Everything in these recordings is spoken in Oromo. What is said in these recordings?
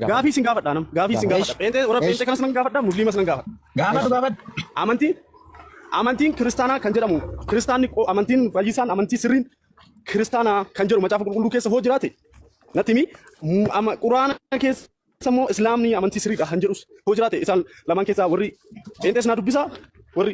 Gaafii isin gaafadha nam. Gaafii isin gaafadha. Pheenxee warra pheenxee kanas nan gaafadha, musliimas nan gaafadha. Gaafadhu gaafadhu. Amantiin amantiin kiristaanaa kan jedhamu kiristaanni amantiin fayyisaan amantii sirriin kiristaanaa kan jedhu macaafa qulqulluu keessa hoo jiraate natti himi. Quraana keessa immoo islaamni amantii sirriidha kan jedhus hoo jiraate isaan lamaan keessaa warri pheenxees naa dubbisa warri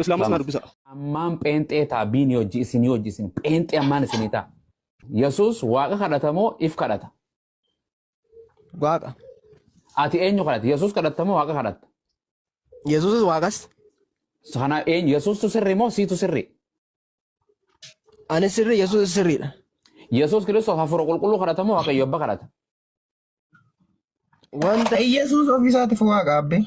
islaamas naa dubbisa. Ammaan pheenxee ta'a biini hojii isinii hojii isin pheenxee ammaan isinii ta'a. Yesuus waaqa kadhata moo if kadhata? Waaqa. Ati eenyu kadhata? Yesuus kadhatta moo waaqa kadhatta? Yesuusis waaqas. Kana eenyu Yesuustu sirrii moo siitu sirrii? Ani sirrii Yesuusis sirriidha. Yesuus Kiristoos hafuura qulqulluu kadhata moo waaqayyo abba kadhata? Wanta Yesuus ofii isaatiif waaqa abbee.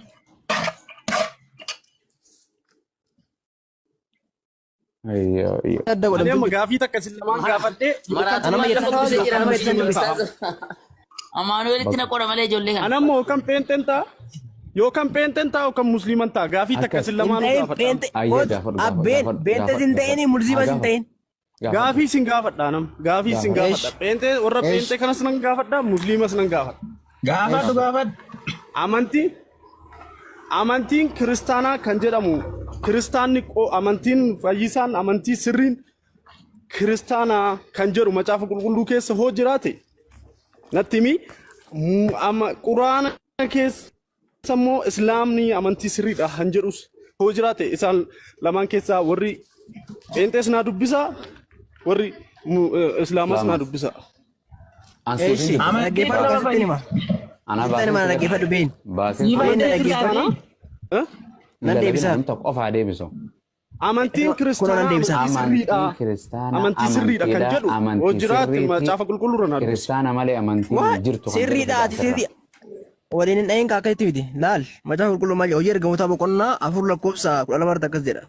Adda Ani godhamtu amma gaafii takka isin lamaan gaafadhee yookaan Anama kiristaana jettan ta'a dubbisee jira yookaan nama jettan musliima dubbisa. ta'a. Amaanu'elitti na qora malee ijoollee kana. Ani amma yookaan pheenxeen ta'a yookaan pheenxeen ta'a yookaan musliiman ta'a gaafii takka Akkas. isin Hin lamaanuu ta'in gaafadha. pheenxe Ayyee koot gaafadhu gaafadhu abbeen gaafadhu pheenxes gaafadhu hin ta'in gaafadhu. musliimas Haa hin ta'in. gaafadhu. Gaafii isin gaafadha nam. Gaafii isin Gaafadhu. gaafadha. Pheenxee warra Eesh. pheenxee kanas nan gaafadha musliimas nan gaafadha. Gaafadhu gaafadhu. Amantii amantiin kiristaanaa kan jedhamu kiristaanni amantiin fayyisaan amantii sirriin kiristaanaa kan jedhu macaafa qulqulluu keessa hoo jiraate natti himi. Quraana keessa immoo islaamni amantii sirriidha kan jedhus hoo jiraate isaan lamaan keessaa warri pheenxees naa dubbisa warri islaamas naa Islaamas. dubbisa. An Eeshi. suutiin dubbisa. Amantiin Dhaggeeffadhu nama akkasitti hima. Ana Sitti hima baaseen na dhaggeeffadhu been. baaseen Sii Been na fayyadee dhaggeeffadhu. jirtaati. Eh? Nan hin dalagin deebisaaf. namni tokko qofaa deebisu. Amantiin Kunoo nan kiristaanaa deebisaaf. amantii sirriidha. Amantiin kiristaanaa Amantii sirriidha kan amantiidha jedhu hoo amantii jiraate sirriiti macaafa qulqulluurra naa dubbisa. kiristaana malee amantiin Waa hin jirtu kan jedhu sirriidha ati asirraa. sirrii. Waliin hin dhahin akkasitti miti. Laal macaafa qulqulluu maal jedha? Hojii ergamootaa boqonnaa 4 lakkoofsa 12 irratti akkas jedha.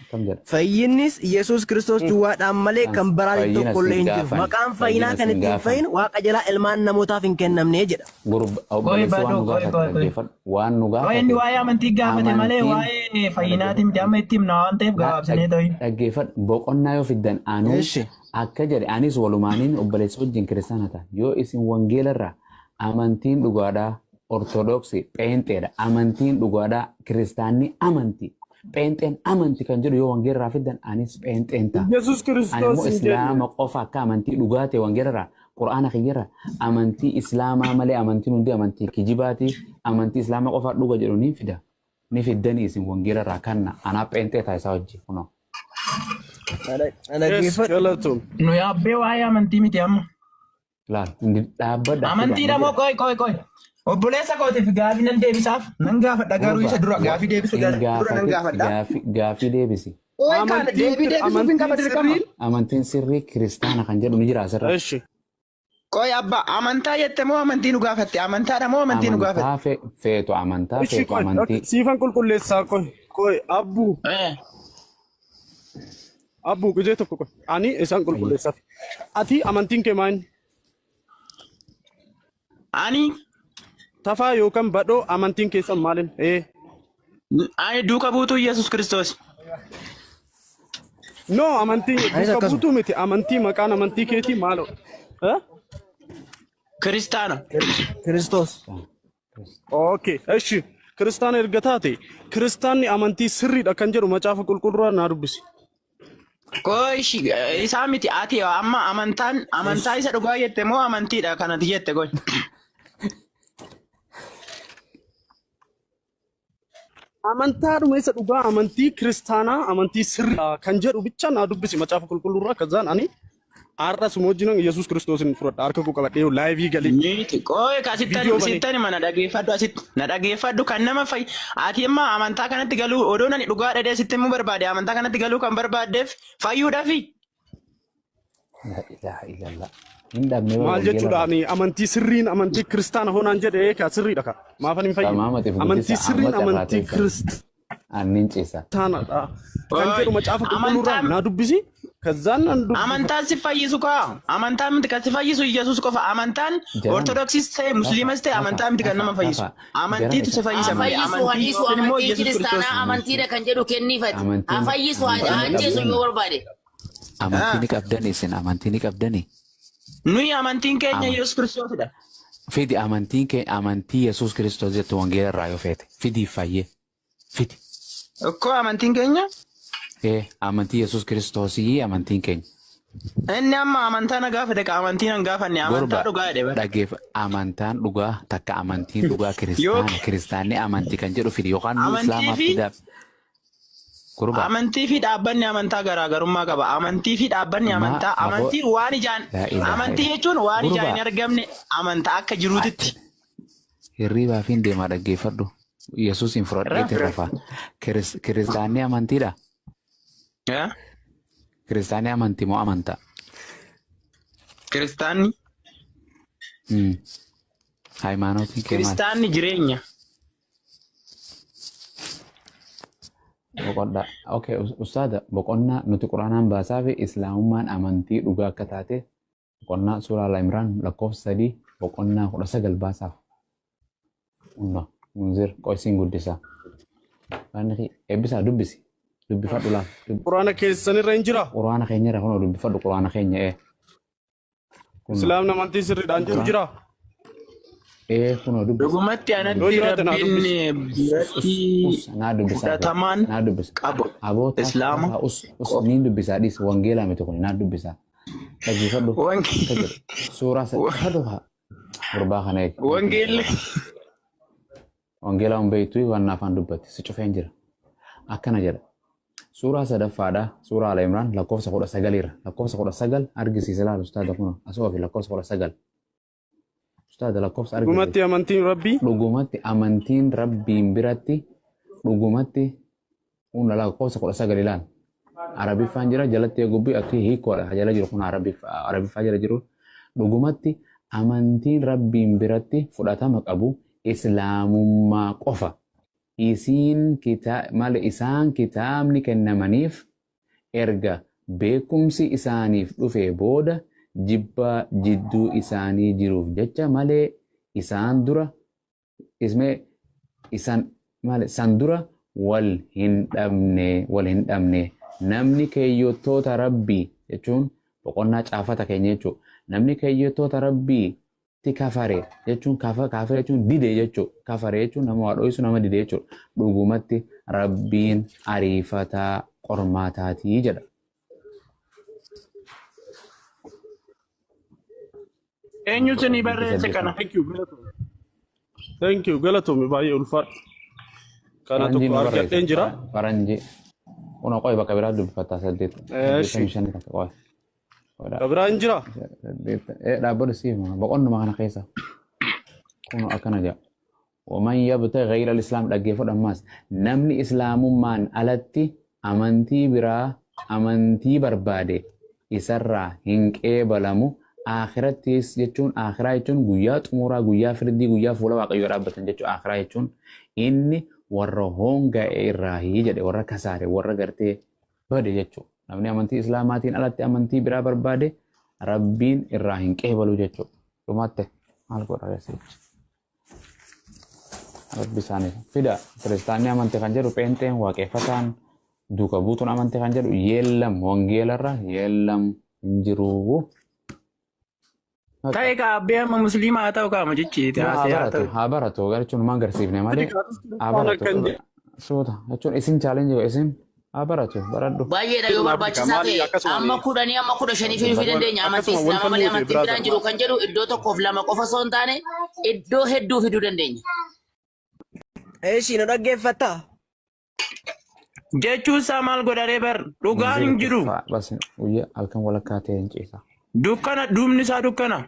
Akkam jedha? Fayyinnis Yesuus Kiristoos duwwaadhaan malee Kan kan biraan fayyina tokkollee siin hin jiru. gaafan Maqaan fayyinaa fayyina kan siin ittiin gaafan fayyinu waaqa jalaa ilmaan namootaaf hin kennamne jedha. gurba Qoy obboleessi waan baduu nu qoy gaafate qoy qoy. dhaggeeffadhu waan nu Qoy inni gaafate waa'ee amantii gaafate malee amantiin waa'ee fayyinaati miti amma itti himna waan ta'eef na gabaabsinee ta'u. dhaggeeffadhu boqonnaa yoo fiddan anuu Eeshi. akka jedhe anis walumaaniin obboleessa wajjin kiristaana ta'a yoo isin wangeelarraa amantiin dhugaadhaa ortodoksii pheenxeedha amantiin dhugaadhaa kiristaanni amantii pheenxeen amantii kan jedhu yoo wangeelarraa fiddan anis pheenxeen ta'a. Yesuus Ani Kiristoos immoo hin jenne. islaama qofa akka amantii dhugaa ta'e wangeelarraa quraana kiyyarraa amantii islaamaa malee amantiin hundi amantii kijibaati amantii islaamaa qofa dhuga jedhu ni fida ni fiddanii isin wangeelarraa kanna anaa pheenxee ta'a isaa wajji kunoo. Na Yes, dhaggeeffadhu. galatoom. Nu yaabbee waa'ee amantii miti amma. Laal hindi dhaabbadha fida Amantiidha ni moo jedha. qoy qoy qoy. Obboleessa kootiif gaafii nan deebisaaf nan gaafadha garuu Gurba isa dura gaafii deebisu hin dura nan gaafatin gaafadha. gaafii deebisi. Qoy kana Amantiin deebii deebisuuf hin qaba amantiin dirqama. sirriin Amantiin sirrii kiristaana kan jedhu ni jira asirra. Eshi. Qoy abbaa amantaa jette moo amantii nu gaafatte? Amantaadha moo amantii nu gaafatte? Amantaa feetu amantaa Eshi feetu qoy amantii. siifan qulqulleessaa qoy qoy abbuu Eh. abbuu qijee tokko qoy ani isaan qulqulleessaaf. Ati amantiin kee maal? Ani Tafaa yookaan badhoo amantiin keessan maalin? ani duuka buutuu Yesuus Kiristoos. No amantii Anis duuka akkasuma. buutuu miti amantii maqaan amantii keetii maaloo? Eh? Kiristaana. Kiristoos. Okay, eshi kiristaana erga taate kiristaanni amantii sirriidha kan jedhu macaafa qulqulluurraa naa dubbisi. Qoy isaa miti ati amma amantaan amantaa isa dhugaa jette moo amantiidha kanati jette qoy. Amantaadhuma isa dhugaa amantii kiristaanaa amantii sirriidha kan jedhu bicha naa dubbisi macaafa qulqulluurraa kazaan ani har'a suma wajjinan Yesuus Kiristoosin fudhadha harka koo qabadhee live galee Miti qoy ka viidiyoo banee. sittani mana dhageeffadhu asitti na dhageeffadhu kan nama fayy ati amma amantaa kanatti galuu odoo nani dhugaa dhadhee sitti himuu barbaade amantaa kanatti galuu kan barbaaddeef fayyuudhaafi. La ilaha illallah. Hin dhabne bara Maal jechuudha wangeelarraa. ani amantii sirriin amantii kiristaana hoonaan jedhe ka sirriidha ka maafan hin fayyine Qamaamatiif amantii guddisa sirriin amma carraa amantii teessan. Annin ciisa. kiristaanadha kan Qoy jedhu macaafa qulqulluurraa amantaan naa dubbisi kazaan nan dubbisa. amantaan si fayyisu kaa amantaan miti kan si fayyisu Yesuus qofa amantaan Jaran ortodoksiis ta'e lafa musliimas ta'e lafa amantaa miti kan lafa nama fayyisu lafa jaran amantiitu isa si fayyisa Haa malee fayyisu amantii hadiisu yookiin immoo amantiin Yesuus Kiristoos. kiristaanaa amantiidha kan jedhu kenniifati. Haa amantiin fayyisu haa amantii ni ajjeesu qabdani. yoo barbaade. Amantii ni qabdani isin amantii ni qabdani. Nuyi amantiin keenya Ama Yesuus Kiristoosidha. Fidi amantiin kee amantii Yesuus Kiristoos jettu wangeela irraa yoo feete fidii fayyee fidi. Okkoo amantiin keenya? Ee amantii Yesuus Kiristoosii amantiin keenya. Inni amma amantaa na gaafate ka amantii nan gaafanne amantaa Gorba dhugaa jedhe bara. dhaggeef amantaan dhugaa takka amantiin dhugaa Yoo kiristaana kiristaanni amantii kan jedhu fidi yookaan nu amantii islaamaaf fi fidaa. Gurba amantii fi dhaabbanni amantaa garaagarummaa qaba. Amantii fi dhaabbanni maa amantaa aboo amantiin waan ijaan laa ilaaha amantii illa jechuun waan ijaan gurba hin argamne amantaa akka jiruutitti. Hirriibaa fi deemaa dhaggeeffadhu. Yesuus hin fudhadheetiin Rafa. rafaa. Kiristaanni amantiidha. Yaa? Kiristaanni amantii moo amantaa? Kiristaanni Hayimaanootiin kee maali? kiristaanni jireenya. Boqonnaa. Okay, ustaada boqonnaa nuti quraanaan baasaa fi islaamummaan amantii dhugaa akka taate boqonnaa suuraa Al-Imraan lakkoofsa 3 boqonnaa 19 baasaaf. Unno munzir qoysiin guddisaa. Waan eebbisaa dubbisi. Dubbifadhu laal. Quraana keessanirra hin jiraa? Quraana keenya irra kunoo dubbifadhu quraana keenya ee. Kunoo. Islaamni amantii sirriidhaan jiru jiraa? Ee kunoo dubbisi. Dhugumatti Yoo anatti jiraate naa rabbiin dubbisi. biratti Us naa dubbisaa fudhatamaan naa dubbisa. qabu Aboo islaama tafa us us qofa. niin dubbisaa dhiis wangeelaa miti kun naa dubbisaa. Dhaggeeffadhu akka jedhu suuraa sadhu haa gurbaa kana eegi. Wangeelli Wangeelaa hin beektu waan afaan dubbatti si cufeen jira. Akkana jedha. Suuraa sadaffaadha. Suuraa Al Imraan lakkoofsa 19 irra. Lakkoofsa 19 argisiisa laal ustaada kun asoo fi lakkoofsa 19. Ustaada lakkoofsa argisiisa. Dhugumatti amantiin rabbii Dhugumatti amantiin rabbiin biratti dhugumatti hunda lakkoofsa 19 ilaal. Arabiffaan jira jalatti gubbii akka hiikoodha jala jiru kun arabiffaa jala jiru. Dhugumatti amantiin rabbiin biratti fudhatama qabu islaamummaa qofa. Isiin maal isaan kitaabni kennamaniif erga beekumsi isaaniif dhufe booda jibbaa jidduu isaanii jiruuf jecha malee isaan dura ismee isaan maal san dura wal hin dhabne namni keeyyattoota rabbii jechuun boqonnaa caafata keenya jechuudha. Namni keeyyattoota rabbii ti kafare jechuun kafare jechuun dide jechuudha. Kafare jechuun nama waa dho'isu nama dide jechuudha. Dhugumatti rabbiin ariifataa qormaataatii jedha. Eenyutu ni barreesse kana? Thank you, galatoomi. Thank you, galatoomi baay'ee ulfaadha. Kana Faranjii tokko nu argadheen barreesse. jira. Faranjii. Kun qoy bakka biraa dubbifataa saddeet. Eeshi. 85 takka qoy. Bakka biraa hin jiraa? Dhaabbatu siif boqonnuma kana keessa. Kun akkana jedha. Waman yabtaghi ghayra al-islaam dhaggeeffadhu ammaas namni islaamummaan alatti amantii biraa amantii barbaade isarraa hin qeebalamu akhirattis jechuun akhiraa jechuun guyyaa xumuraa guyyaa firdii guyyaa fuula waaqayyoo dhaabbatan jechuun akhiraa jechuun inni warra hoonga'e irraa jedhe warra kasaare warra gartee bade jechuudha. Namni amantii islaamaatiin alatti amantii biraa barbaade rabbiin irraa hin qeebalu jechuudha. Dhumaatte maal godha reessichi? Rabbi isaanii fida kiristaanni amantii kan jedhu pheenxeen waaqeffataan duuka buutuun amantii kan jedhu yeellam wangeelarra yeellam hin jiru. Ta'e kaa abbee amma musliima haa ta'u kaama jechiiti Haa haasa'e haa baratu ta'u. haa baratu jechuun maan garsiifne malee haa baratu Kan jedhu. suuta jechuun isin chaalenjii isin haa baratu baradhu. Baay'eedha yoo barbaachisaa Maali ta'e akkasuma amma 10 amma 15 fiduu dandeenya amantii akkasuma wal islaamaa malee falmuu fi amantii biraa biraan jiru kan jedhu iddoo tokkoof lama qofa osoo hin taane iddoo hedduu fiduu dandeenya. Eeshi na dhaggeeffattaa? Jechuun isaa maal godharee bar dhugaan hin jiru. Bas guyyaa halkan walakkaa ta'e hin ciisa. Dukkana duubni isaa dukkana.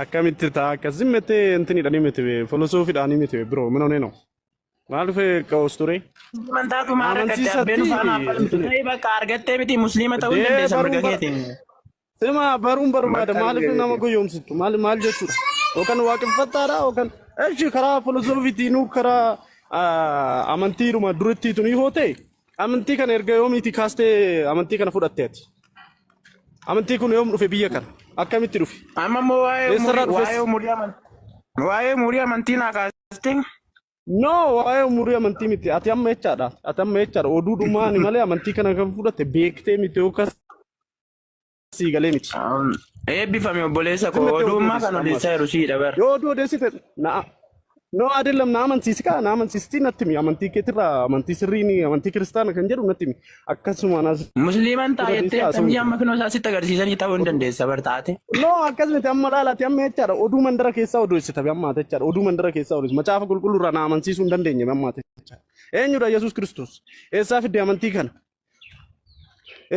Akkamitti ta'a akkasii miti intiniidhaan miti filosoofiidhaan miti biroo min onee no. Maal dhufe qaus ture? Amantaatu maal argatte abbeen Amansiisatti faana affalmitu ta'e bakka argattee miti musliima ta'uu hin Dee dandeessa baruun mirga bara keetiin. Sima baruun barbaada maaliif nama goyoomsitu maal maal jechuudha yookaan waaqeffattaadha yookaan eshi karaa filosoofiitiinuu karaa amantiidhuma durittiitu ni hoo ta'e amantii kana erga yoomiiti kaastee amantii kana fudhatteeti. Amantii kun yoom dhufe biyya kana akkamitti dhufe Amma immoo waa'ee eessarraa umurii dhufes? waa'ee umurii amantii waa'ee umurii amantii naa kaaste. No waa'ee umurii amantii miti ati amma jechaadha ati amma jechaadha oduu dhumaani malee amantii kana kan fudhatte beektee miti yookaan sii galee miti. Eebbifame obboleessa koo Zimmattee oduu oduummaa kan odeessita ammas. odeessaa jiru siidha bar. Yoo oduu odeessite na no አይደለም na amansiisi kaa na amansiisti natti himi amantii keetirraa amantii sirriin amantii kiristaana kan jedhu natti himi akkasuma nas Musliiman dura taayettee deessee haasa'uu akkamii miti. amma kinoo isaa sitti agarsiisanii ta'uu hin dandeessa bar taate. No akkas miti amma laalaati amma jechaadha oduu mandara keessaa odeessita amma jechaadha oduu mandara keessaa odeessita macaafa qulqulluurraa na amansiisuu hin dandeenye amma jechaadha. Eenyudha Yesuus Kiristoos? Eessaa fidde amantii kana?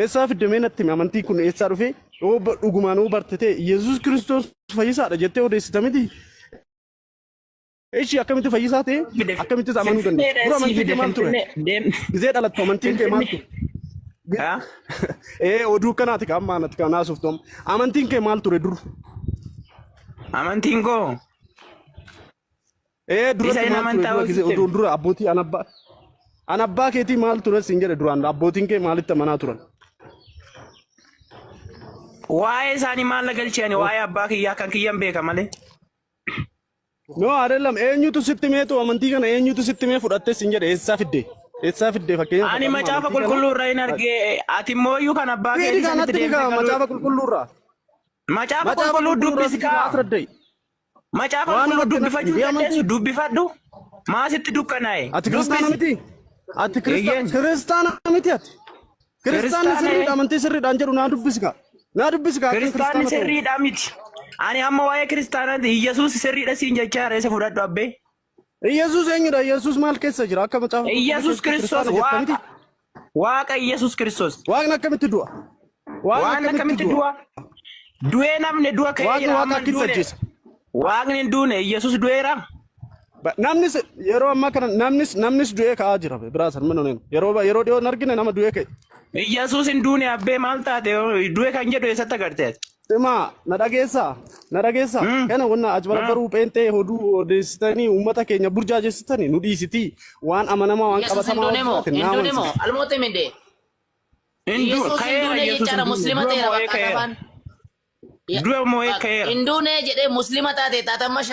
Eessaa fidde mee natti himi amantii kun eessaa dhufe? Yoo dhugumaan yoo barte ta'e Yesuus Kiristoos fayyisaadha jettee odeessita miti. Ishii akkamitti fayyisaa ta'e Fide akkamittis amanuu dandeessa? Finfinneedha Dura sii amantiin fide kee maal ture? Finfinnee deem Gizee dhalattu amantiin kee maal Finfinnee. ture? Haa? Ee oduu kanaati ka amma anatti kan haasoftu amma. Amantiin kee maal ture dur? Amantiin koo Ee isa duratti hin maal ture amantaa dura gizee hojjete. oduu dura abbootii an abbaa keetii maal ture siin jedhe duraan abbootiin kee maalitti amanaa turan? Waa'ee isaanii maal na galchee ani waa'ee abbaa kiyyaa kan kiyyan beeka malee. No አይደለም eenyutu sitti meetu amantii kana eenyutu sitti mee fudhatte siin jedhe eessaa fidde? Eessaa fidde fakkeenyaaf Ani amma macaafa amantii kana qulqulluu irraa hin argee ati immoo iyyuu kan abbaa Fiidi keetii kanatti sanitti ni deemtee kaa galuu. macaafa qulqulluurraa. Macaafa Macaafa qulqulluu qulqulluurraa dubbisi sitti na kaa. asraddai. Macaafa Waan qulqulluu irratti natti dubbifachuu himi dandeessu amantii. dubbifadhu. Maasitti dukkanaa'e Ati kiristaana dubbisi. miti? Ati Eeyyeen. kiristaana miti ati? Kiristaanni Kiristaana sirriidha amantii sirriidhaan jedhu naa dubbisi kaa. Naa dubbisi kaa akka Kiristaanni kiristaana ta'u. sirriidha miti. Ani amma waa'ee kiristaanaati Iyyasuus sirriidha siin jechaa reessa fudhadhu abbee. Iyyasuus eenyudha? Iyyasuus maal keessa jira? Akka macaafa qulqulluu Iyyasuus keessatti Kiristoos kiristaana jetta miti? waaqa. Waaqa Iyyasuus Kiristoos. Waaqni akkamitti du'a? Waaqni Waan akkamitti akkamitti du'a? du'a? Du'ee namni du'a ka'ee Waaqni jira waaqa amma hin akkitti duune. ajjeesa? Waaqni hin duune Iyyasuus du'eera. Namnis yeroo ammaa kana namnis du'ee ka'aa jira biraa san mana oneen. Yeroo dhiyoo hin argine nama du'ee ka'e. Iyyasuus hin duune abbee maal taate du'e kan jedhu eessatti agarte ati? Simaa na dhageessaa na dhageessaa kana wanna ajbarbaruu pheenxee hoduu odeessitanii uummata keenya burjaajessitanii nu dhiisitii waan amanamaa waan Yesuus hin qabatamaa duune moo? waan Hin jiraate na duune moo? amansiisa. Almoota himinde. Hin du'e Yesuus hin ka'eera duune Iyyasuus jechaadha hin duune muslima du'a ta'eera moo'ee bakka ka'eera. afaan. Du'a moo'ee ka'eera. Hin duune jedhee muslima taate taatamma.